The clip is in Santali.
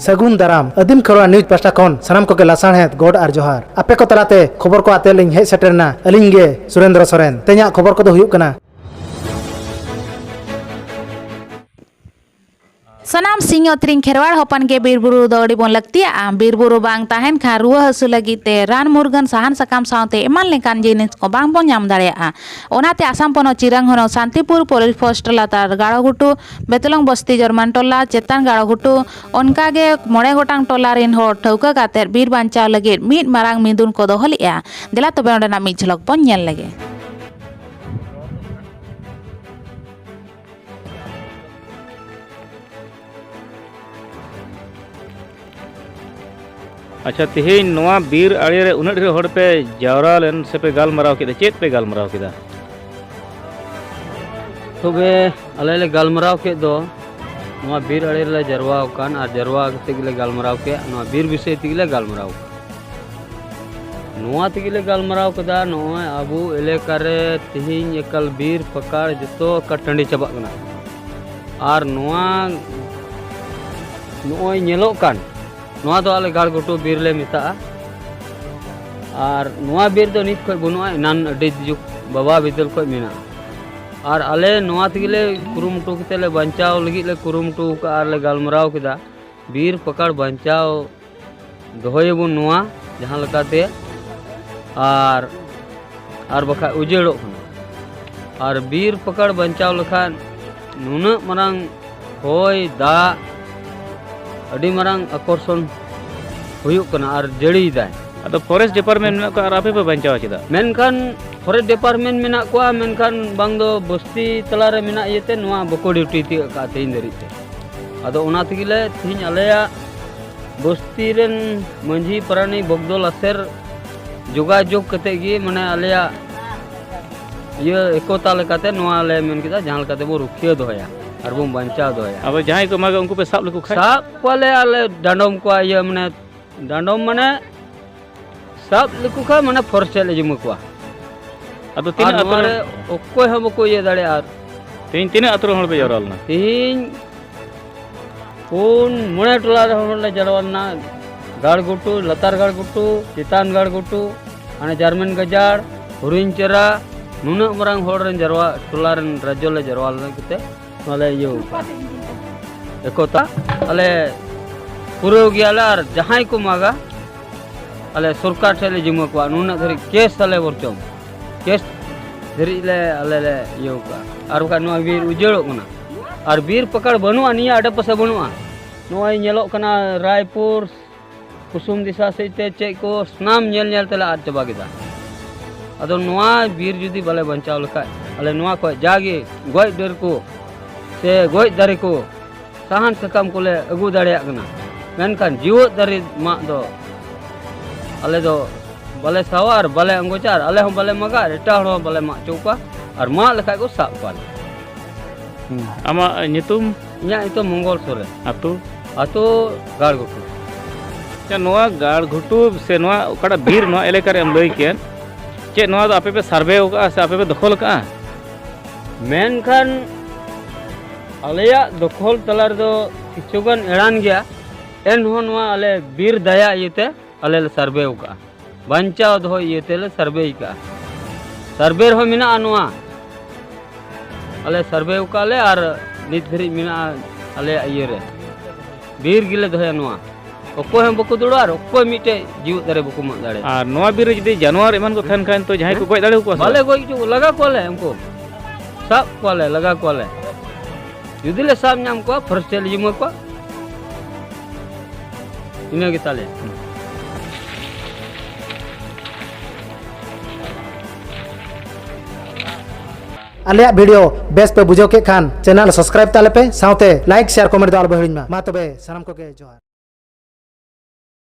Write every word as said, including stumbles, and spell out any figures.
ᱥᱟᱹᱜᱩᱱ ᱫᱟᱨᱟᱢ᱾ ᱟᱹᱫᱤᱢ ᱠᱷᱮᱨᱣᱟᱲ ᱱᱤᱭᱩᱡᱽ ᱯᱟᱦᱴᱟ ᱠᱷᱚᱱ ᱥᱟᱱᱟᱢ ᱠᱚᱜᱮ ᱞᱟᱥᱟᱲᱦᱮᱫ ᱜᱚᱰ ᱟᱨ ᱡᱚᱦᱟᱨ᱾ ᱟᱯᱮ ᱠᱚ ᱛᱟᱞᱟᱛᱮ ᱠᱷᱚᱵᱚᱨ ᱠᱚ ᱟᱛᱮ ᱞᱤᱧ ᱦᱮᱡ ᱥᱮᱴᱮᱨ ᱮᱱᱟ ᱟᱹᱞᱤᱧ ᱜᱮ ᱥᱩᱨᱮᱱᱫᱨᱚ ᱥᱚᱨᱮᱱ᱾ ᱛᱮᱦᱮᱧᱟᱜ ᱠᱷᱚᱵᱚᱨ ᱠᱚᱫᱚ ᱦᱩᱭᱩᱜ ᱠᱟᱱᱟ᱾ ᱥᱟᱱᱟᱢ ᱥᱤᱧᱚᱛ ᱨᱤᱱ ᱠᱷᱮᱨᱣᱟᱲ ᱦᱚᱯᱚᱱ ᱜᱮ ᱵᱤᱨ ᱵᱩᱨᱩ ᱫᱚ ᱟᱹᱰᱤ ᱵᱚᱱ ᱞᱟᱹᱠᱛᱤᱭᱟᱜᱼᱟ᱾ ᱵᱤᱨ ᱵᱩᱨᱩ ᱵᱟᱝ ᱛᱟᱦᱮᱱ ᱠᱷᱟᱱ ᱨᱩᱣᱟᱹ ᱦᱟᱹᱥᱩ ᱞᱟᱹᱜᱤᱫ ᱛᱮ ᱨᱟᱱ ᱢᱩᱨᱜᱟᱹᱱ ᱥᱟᱦᱟᱱ ᱥᱟᱠᱟᱢ ᱥᱟᱶᱛᱮ ᱮᱢᱟᱱ ᱞᱮᱠᱟᱱ ᱡᱤᱱᱤᱥ ᱠᱚ ᱵᱟᱝ ᱵᱚᱱ ᱧᱟᱢ ᱫᱟᱲᱮᱭᱟᱜᱼᱟ᱾ ᱚᱱᱟᱛᱮ ᱟᱥᱟᱢ ᱯᱚᱱᱚᱛ ᱪᱤᱨᱟᱝ ᱦᱚᱱᱚᱛ ᱥᱟᱱᱛᱤᱯᱩᱨ ᱯᱚᱞᱤᱥ ᱯᱳᱥᱴ ᱞᱟᱛᱟᱨ ᱜᱟᱲᱚ ᱜᱷᱩᱴᱩ, ᱵᱮᱛᱞᱚᱝ ᱵᱚᱥᱛᱤ ᱡᱚᱨᱢᱟᱱ ᱴᱚᱞᱟ, ᱪᱮᱛᱟᱱ ᱜᱟᱲᱚ ᱜᱷᱩᱴᱩ, ᱚᱱᱠᱟ ᱜᱮ ᱢᱚᱬᱮ ᱜᱚᱴᱟᱝ ᱴᱚᱞᱟ ᱨᱤᱱ ᱦᱚᱲ ᱴᱷᱟᱹᱣᱠᱟᱹ ᱠᱟᱛᱮ ᱵᱤᱨ ᱵᱟᱧᱪᱟᱣ ᱞᱟᱹᱜᱤᱫ ᱢᱤᱫ ᱢᱟᱨᱟᱝ ᱢᱤᱫᱩᱱ ᱠᱚ ᱫᱚᱦᱚ ᱞᱮᱫᱼᱟ᱾ ᱫᱮᱞᱟ ᱛᱚᱵᱮ ᱚᱸᱰᱮᱱᱟᱜ ᱢᱤᱫ ᱡᱷᱚᱞᱚᱠ ᱵᱚᱱ ᱧᱮᱞ ᱞᱮᱜᱮ᱾ ᱟᱪᱪᱷᱟ, ᱛᱮᱦᱮᱧ ᱱᱚᱣᱟ ᱵᱤᱨ ᱟᱲᱮ ᱨᱮ ᱩᱱᱟᱹᱜ ᱰᱷᱮᱨ ᱦᱚᱲ ᱯᱮ ᱡᱟᱣᱨᱟ ᱞᱮᱱ ᱥᱮ ᱯᱮ ᱜᱟᱞᱢᱟᱨᱟᱣ ᱠᱮᱫᱟ, ᱪᱮᱫ ᱯᱮ ᱜᱟᱞᱢᱟᱨᱟᱣ ᱠᱮᱫᱟ? ᱛᱚᱵᱮ ᱟᱞᱮ ᱞᱮ ᱜᱟᱞᱢᱟᱨᱟᱣ ᱠᱮᱫ ᱫᱚ ᱱᱚᱣᱟ ᱵᱤᱨ ᱟᱲᱮ ᱨᱮᱞᱮ ᱡᱟᱨᱣᱟ ᱟᱠᱟᱱ, ᱟᱨ ᱡᱟᱨᱣᱟ ᱠᱟᱛᱮ ᱜᱮᱞᱮ ᱜᱟᱞᱢᱟᱨᱟᱣ ᱠᱮᱫ, ᱱᱚᱣᱟ ᱵᱤᱨ ᱵᱤᱥᱚᱭ ᱛᱮᱜᱮ ᱞᱮ ᱜᱟᱞᱢᱟᱨᱟᱣ ᱠᱮᱫ᱾ ᱱᱚᱣᱟ ᱛᱮᱜᱮ ᱞᱮ ᱜᱟᱞᱢᱟᱨᱟᱣ ᱠᱮᱫᱟ, ᱱᱚᱜᱼᱚᱭ ᱟᱵᱚ ᱮᱞᱟᱠᱟ ᱨᱮ ᱛᱮᱦᱮᱧ ᱮᱠᱟᱞ ᱵᱤᱨ ᱯᱟᱠᱟᱲ ᱡᱚᱛᱚ ᱮᱠᱟᱞ ᱴᱟᱺᱰᱤ ᱪᱟᱵᱟᱜ ᱠᱟᱱᱟ᱾ ᱟᱨ ᱱᱚᱣᱟ ᱱᱚᱜᱼᱚᱭ ᱧᱮᱞᱚᱜ ᱠᱟᱱ, ᱱᱚᱣᱟ ᱫᱚ ᱟᱞᱮ ᱜᱟᱲ ᱜᱷᱩᱴᱩ ᱵᱤᱨ ᱞᱮ ᱢᱮᱛᱟᱜᱼᱟ᱾ ᱟᱨ ᱱᱚᱣᱟ ᱵᱤᱨ ᱫᱚ ᱱᱤᱛ ᱠᱷᱚᱱ ᱵᱟᱹᱱᱩᱜᱼᱟ, ᱮᱱᱟᱱ ᱟᱹᱰᱤ ᱡᱩᱜᱽ ᱵᱟᱵᱟ ᱵᱤᱫᱟᱹᱞ ᱠᱷᱚᱱ ᱢᱮᱱᱟᱜᱼᱟ᱾ ᱟᱨ ᱟᱞᱮ ᱱᱚᱣᱟ ᱛᱮᱜᱮ ᱞᱮ ᱠᱩᱨᱩᱢᱩᱴᱩ ᱠᱟᱛᱮ ᱞᱮ ᱵᱟᱧᱪᱟᱣ ᱞᱟᱹᱜᱤᱫ ᱞᱮ ᱠᱩᱨᱩᱢᱩᱴᱩ ᱟᱠᱟᱫᱼᱟ ᱟᱨ ᱞᱮ ᱜᱟᱞᱢᱟᱨᱟᱣ ᱠᱮᱫᱟ᱾ ᱵᱤᱨ ᱯᱟᱠᱟᱲ ᱵᱟᱧᱪᱟᱣ ᱫᱚᱦᱚᱭᱟᱵᱚᱱ ᱱᱚᱣᱟ ᱡᱟᱦᱟᱸ ᱞᱮᱠᱟᱛᱮ, ᱟᱨ, ᱟᱨ ᱵᱟᱠᱷᱟᱡ ᱩᱡᱟᱹᱲᱚᱜ ᱠᱟᱱᱟ᱾ ᱟᱨ ᱵᱤᱨ ᱯᱟᱠᱟᱲ ᱵᱟᱧᱪᱟᱣ ᱞᱮᱠᱷᱟᱱ ᱱᱩᱱᱟᱹᱜ ᱢᱟᱨᱟᱝ ᱦᱚᱭ, ᱫᱟᱜ, ᱟᱹᱰᱤ ᱢᱟᱨᱟᱝ ᱟᱠᱚᱨᱥᱚᱱ ᱦᱩᱭᱩᱜ ᱠᱟᱱᱟ ᱟᱨ ᱡᱟᱹᱲᱤᱭᱮᱫᱟᱭ᱾ ᱟᱫᱚ ᱯᱷᱚᱨᱮᱥᱴ ᱰᱤᱯᱟᱨᱴᱢᱮᱱᱴ ᱢᱮᱱᱟᱜ ᱠᱚᱣᱟ ᱟᱨ ᱟᱯᱮ ᱯᱮ ᱵᱟᱧᱪᱟᱣᱟ ᱪᱮᱫᱟᱜ? ᱢᱮᱱᱠᱷᱟᱱ ᱯᱷᱚᱨᱮᱥᱴ ᱰᱤᱯᱟᱨᱴᱢᱮᱱᱴ ᱢᱮᱱᱟᱜ ᱠᱚᱣᱟ, ᱢᱮᱱᱠᱷᱟᱱ ᱵᱟᱝ ᱫᱚ ᱵᱚᱥᱛᱤ ᱛᱟᱞᱟᱨᱮ ᱢᱮᱱᱟᱜ ᱤᱭᱟᱹᱛᱮ ᱱᱚᱣᱟ ᱵᱟᱠᱚ ᱰᱤᱭᱩᱴᱤ ᱛᱤᱭᱳᱜ ᱟᱠᱟᱫᱼᱟ ᱛᱮᱦᱮᱧ ᱫᱷᱟᱹᱨᱤᱡ ᱛᱮ᱾ ᱟᱫᱚ ᱚᱱᱟ ᱛᱮᱜᱮ ᱞᱮ ᱛᱮᱦᱮᱧ ᱟᱞᱮᱭᱟᱜ ᱵᱚᱥᱛᱤ ᱨᱮᱱ ᱢᱟᱹᱡᱷᱤ ᱯᱟᱨᱟᱱᱤᱠ ᱵᱚᱜᱽᱫᱚ ᱞᱟᱥᱮᱨ ᱡᱳᱜᱟᱡᱳᱜᱽ ᱠᱟᱛᱮ ᱜᱮ, ᱢᱟᱱᱮ, ᱟᱞᱮᱭᱟᱜ ᱤᱭᱟᱹ ᱮᱠᱚᱛᱟ ᱞᱮᱠᱟᱛᱮ ᱱᱚᱣᱟ ᱞᱮ ᱢᱮᱱ ᱠᱮᱫᱟ, ᱡᱟᱦᱟᱸ ᱞᱮᱠᱟᱛᱮ ᱵᱚᱱ ᱨᱩᱠᱷᱤᱭᱟᱹ ᱫᱚᱦᱚᱭᱟ ᱟᱨ ᱵᱚᱱ ᱵᱟᱧᱪᱟᱣ ᱫᱚᱦᱚᱭᱟ᱾ ᱟᱫᱚ ᱡᱟᱦᱟᱸᱭ ᱠᱚ ᱢᱟᱜᱟ ᱩᱱᱠᱩ ᱯᱮ ᱥᱟᱵ ᱞᱮᱠᱚ ᱠᱷᱟᱡ? ᱥᱟᱵ ᱠᱚᱣᱟᱞᱮ ᱟᱨ ᱞᱮ ᱰᱟᱸᱰᱚᱢ ᱠᱚᱣᱟ, ᱤᱭᱟᱹ, ᱢᱟᱱᱮ, ᱰᱟᱸᱰᱚᱢ ᱢᱟᱱᱮ ᱥᱟᱵ ᱞᱮᱠᱚ ᱠᱷᱟᱱ ᱢᱟᱱᱮ ᱯᱷᱚᱨᱮᱥᱴ ᱥᱮᱫ ᱞᱮ ᱡᱤᱢᱟᱹ ᱠᱚᱣᱟ᱾ ᱟᱫᱚ ᱟᱨ ᱛᱤᱱᱟᱹᱜ ᱟᱛᱳ ᱱᱚᱣᱟ ᱨᱮ ᱨᱮ ᱚᱠᱚᱭ ᱦᱚᱸ ᱵᱟᱠᱚ ᱤᱭᱟᱹ ᱫᱟᱲᱮᱭᱟᱜᱼᱟ᱾ ᱟᱨ ᱛᱮᱦᱮᱧ ᱛᱤᱱᱟᱹᱜ ᱟᱛᱳ ᱨᱮᱱ ᱦᱚᱲ ᱯᱮ ᱡᱟᱣᱨᱟ ᱞᱮᱱᱟ? ᱛᱮᱦᱮᱧ ᱯᱩᱱ ᱢᱚᱬᱮ ᱴᱚᱞᱟ ᱨᱮ ᱦᱚᱲ ᱞᱮ ᱡᱟᱨᱣᱟ ᱞᱮᱱᱟ᱾ ᱜᱟᱲ ᱜᱷᱩᱴᱩ, ᱞᱟᱛᱟᱨ ᱜᱟᱲ ᱜᱷᱩᱴᱩ, ᱪᱮᱛᱟᱱ ᱜᱟᱲ ᱜᱷᱩᱴᱩ, ᱦᱟᱱᱮ ᱡᱟᱨᱢᱮᱱ ᱜᱟᱡᱟᱲ, ᱦᱩᱨᱤᱧ ᱪᱮᱨᱟ, ᱱᱩᱱᱟᱹᱜ ᱢᱟᱨᱟᱝ ᱦᱚᱲ ᱨᱮᱱ ᱡᱟᱨᱣᱟ, ᱴᱚᱞᱟ ᱨᱮᱱ ᱨᱟᱡᱽᱡᱚ ᱞᱮ ᱡᱟᱨᱣᱟ ᱞᱮᱱᱟ ᱠᱟᱛᱮ ᱱᱚᱣᱟ ᱞᱮ ᱤᱭᱟᱹ ᱟᱠᱟᱫᱼᱟ᱾ ᱮᱠᱚᱛᱟ ᱟᱞᱮ ᱯᱩᱨᱟᱹᱣ ᱜᱮᱭᱟᱞᱮ, ᱟᱨ ᱡᱟᱦᱟᱸᱭ ᱠᱚ ᱢᱟᱜᱟ, ᱟᱞᱮ ᱥᱚᱨᱠᱟᱨ ᱴᱷᱮᱱ ᱞᱮ ᱡᱤᱢᱟᱹ ᱠᱚᱣᱟ, ᱱᱩᱱᱟᱹᱜ ᱫᱷᱟᱹᱨᱤᱡ ᱠᱮᱥ ᱟᱞᱮ ᱵᱚᱨᱪᱚᱢ, ᱠᱮᱥ ᱫᱷᱟᱹᱨᱤᱡ ᱞᱮ ᱟᱞᱮ ᱞᱮ ᱤᱭᱟᱹ ᱠᱟᱜᱼᱟ᱾ ᱟᱨ ᱵᱟᱠᱷᱟᱱ ᱱᱚᱣᱟ ᱵᱤᱨ ᱩᱡᱟᱹᱲᱚᱜ ᱠᱟᱱᱟ, ᱟᱨ ᱵᱤᱨ ᱯᱟᱠᱟᱲ ᱵᱟᱹᱱᱩᱜᱼᱟ, ᱱᱤᱭᱟᱹ ᱟᱰᱮ ᱯᱟᱥᱮ ᱵᱟᱹᱱᱩᱜᱼᱟ᱾ ᱱᱚᱜᱼᱚᱭ ᱧᱮᱞᱚᱜ ᱠᱟᱱᱟ ᱨᱟᱭᱯᱩᱨ, ᱠᱩᱥᱩᱢ ᱫᱤᱥᱟ ᱥᱮᱫ ᱛᱮ ᱪᱮᱫ ᱠᱚ ᱥᱟᱱᱟᱢ ᱧᱮᱞ ᱧᱮᱞ ᱛᱮᱞᱮ ᱟᱫ ᱪᱟᱵᱟ ᱠᱮᱫᱟ᱾ ᱟᱫᱚ ᱱᱚᱣᱟ ᱵᱤᱨ ᱡᱩᱫᱤ ᱵᱟᱞᱮ ᱵᱟᱧᱪᱟᱣ ᱞᱮᱠᱷᱟᱡ, ᱟᱞᱮ ᱱᱚᱣᱟ ᱠᱷᱚᱡ ᱡᱟᱜᱮ ᱜᱚᱡ ᱰᱟᱹᱨ ᱠᱚ ᱥᱮ ᱜᱚᱡ ᱫᱟᱨᱮ ᱠᱚ, ᱥᱟᱦᱟᱱ ᱥᱟᱠᱟᱢ ᱠᱚᱞᱮ ᱟᱹᱜᱩ ᱫᱟᱲᱮᱭᱟᱜ ᱠᱟᱱᱟ, ᱢᱮᱱᱠᱷᱟᱱ ᱡᱤᱣᱮᱫ ᱫᱟᱨᱮ ᱢᱟᱜ ᱫᱚ ᱟᱞᱮ ᱫᱚ ᱵᱟᱞᱮ ᱥᱟᱣᱟ ᱟᱨ ᱵᱟᱞᱮ ᱟᱸᱜᱚᱪᱟ, ᱟᱨ ᱟᱞᱮ ᱦᱚᱸ ᱵᱟᱞᱮ ᱢᱟᱜᱟ ᱟᱨ ᱮᱴᱟᱜ ᱦᱚᱲ ᱦᱚᱸ ᱵᱟᱞᱮ ᱢᱟᱜ ᱦᱚᱪᱚ ᱠᱚᱣᱟ, ᱟᱨ ᱢᱟᱜ ᱞᱮᱠᱷᱟᱡ ᱠᱚ ᱥᱟᱵ ᱠᱚᱣᱟ ᱞᱮ᱾ ᱦᱩᱸ᱾ ᱟᱢᱟᱜ ᱧᱩᱛᱩᱢ? ᱤᱧᱟᱹᱜ ᱧᱩᱛᱩᱢ ᱢᱚᱝᱜᱚᱞ ᱥᱚᱨᱮᱱ᱾ ᱟᱹᱛᱩ? ᱟᱹᱛᱩ ᱜᱟᱲ ᱜᱷᱩᱴᱩ᱾ ᱟᱪᱪᱷᱟ, ᱱᱚᱣᱟ ᱜᱟᱲ ᱜᱷᱩᱴᱩ ᱥᱮ ᱱᱚᱣᱟ ᱚᱠᱟᱴᱟᱜ ᱵᱤᱨ ᱱᱚᱣᱟ ᱮᱞᱟᱠᱟ ᱨᱮ ᱮᱢ ᱞᱟᱹᱭ ᱠᱮᱫ, ᱪᱮᱫ ᱱᱚᱣᱟ ᱫᱚ ᱟᱯᱮ ᱯᱮ ᱥᱟᱨᱵᱷᱮ ᱟᱠᱟᱫᱼᱟ ᱥᱮ ᱟᱯᱮ ᱯᱮ ᱫᱚᱠᱷᱚᱞ ᱟᱠᱟᱫᱼᱟ? ᱢᱮᱱᱠᱷᱟᱱ ᱟᱞᱮᱭᱟᱜ ᱫᱚᱠᱷᱚᱞ ᱛᱟᱞᱟ ᱨᱮᱫᱚ ᱠᱤᱪᱷᱩ ᱜᱟᱱ ᱮᱲᱟᱱ ᱜᱮᱭᱟ, ᱮᱱᱦᱚᱸ ᱱᱚᱣᱟ ᱟᱞᱮ ᱵᱤᱨ ᱫᱟᱭᱟ ᱤᱭᱟᱹᱛᱮ ᱟᱞᱮ ᱞᱮ ᱥᱟᱨᱵᱷᱮ ᱟᱠᱟᱫᱼᱟ, ᱵᱟᱧᱪᱟᱣ ᱫᱚᱦᱚ ᱤᱭᱟᱹ ᱛᱮᱞᱮ ᱥᱟᱨᱵᱷᱮ ᱟᱠᱟᱫᱼᱟ᱾ ᱥᱟᱨᱵᱷᱮ ᱨᱮᱦᱚᱸ ᱢᱮᱱᱟᱜᱼᱟ ᱱᱚᱣᱟ, ᱟᱞᱮ ᱥᱟᱨᱵᱷᱮ ᱟᱠᱟᱫ ᱞᱮ ᱟᱨ ᱱᱤᱛ ᱫᱷᱟᱹᱨᱤᱡ ᱢᱮᱱᱟᱜᱼᱟ ᱟᱞᱮᱭᱟᱜ ᱤᱭᱟᱹ ᱨᱮ, ᱵᱤᱨ ᱜᱮᱞᱮ ᱫᱚᱦᱚᱭᱟ ᱱᱚᱣᱟ᱾ ᱚᱠᱚᱭ ᱦᱚᱸ ᱵᱟᱠᱚ ᱫᱩᱲᱩᱵᱼᱟ ᱟᱨ ᱚᱠᱚᱭ ᱢᱤᱫᱴᱮᱡ ᱡᱤᱣᱮᱫ ᱫᱟᱨᱮ ᱵᱟᱠᱚ ᱢᱟᱜ ᱫᱟᱲᱮᱭᱟᱜᱼᱟ᱾ ᱟᱨ ᱱᱚᱣᱟ ᱵᱤᱨ ᱨᱮ ᱡᱩᱫᱤ ᱡᱟᱱᱣᱟᱨ ᱮᱢᱟᱱ ᱠᱚ ᱛᱟᱦᱮᱱ ᱠᱷᱟᱱ ᱛᱚ ᱡᱟᱦᱟᱸᱭ ᱠᱚ ᱜᱚᱡ ᱫᱟᱲᱮ ᱟᱠᱚᱣᱟ ᱥᱮ ᱵᱟᱞᱮ ᱵᱟᱝ? ᱜᱚᱡ ᱦᱚᱪᱚ, ᱞᱟᱜᱟ ᱠᱚᱣᱟᱞᱮ ᱩᱱᱠᱩ, ᱥᱟᱵ ᱠᱚᱣᱟᱞᱮ, ᱞᱟᱜᱟ ᱠᱚᱣᱟᱞᱮ᱾ ᱡᱩᱫᱤ ᱞᱮ ᱥᱟᱵ ᱧᱟᱢ ᱠᱚᱣᱟ, ᱯᱷᱚᱨᱮᱥᱴ ᱞᱮ ᱡᱤᱢᱟᱹ ᱠᱚᱣᱟ᱾ ᱤᱱᱟᱹ ᱜᱮ ᱛᱟᱞᱮ᱾ ᱟᱞᱮᱭᱟᱜ ᱵᱷᱤᱰᱤᱭᱳ ᱵᱮᱥ ᱯᱮ ᱵᱩᱡᱷᱟᱹᱣ ᱠᱮᱫ ᱠᱷᱟᱱ, ᱪᱮᱱᱮᱞ ᱥᱟᱵᱥᱠᱨᱟᱭᱤᱵ ᱛᱟᱞᱮ ᱯᱮ, ᱥᱟᱶᱛᱮ ᱞᱟᱭᱤᱠ, ᱥᱮᱭᱟᱨ, ᱠᱚᱢᱮᱱᱴ ᱫᱚ ᱟᱞᱚ ᱯᱮ ᱦᱤᱲᱤᱧ ᱢᱟ᱾ ᱢᱟ ᱛᱚᱵᱮ, ᱥᱟᱱᱟᱢ ᱠᱚᱜᱮ ᱡᱚᱦᱟᱨ᱾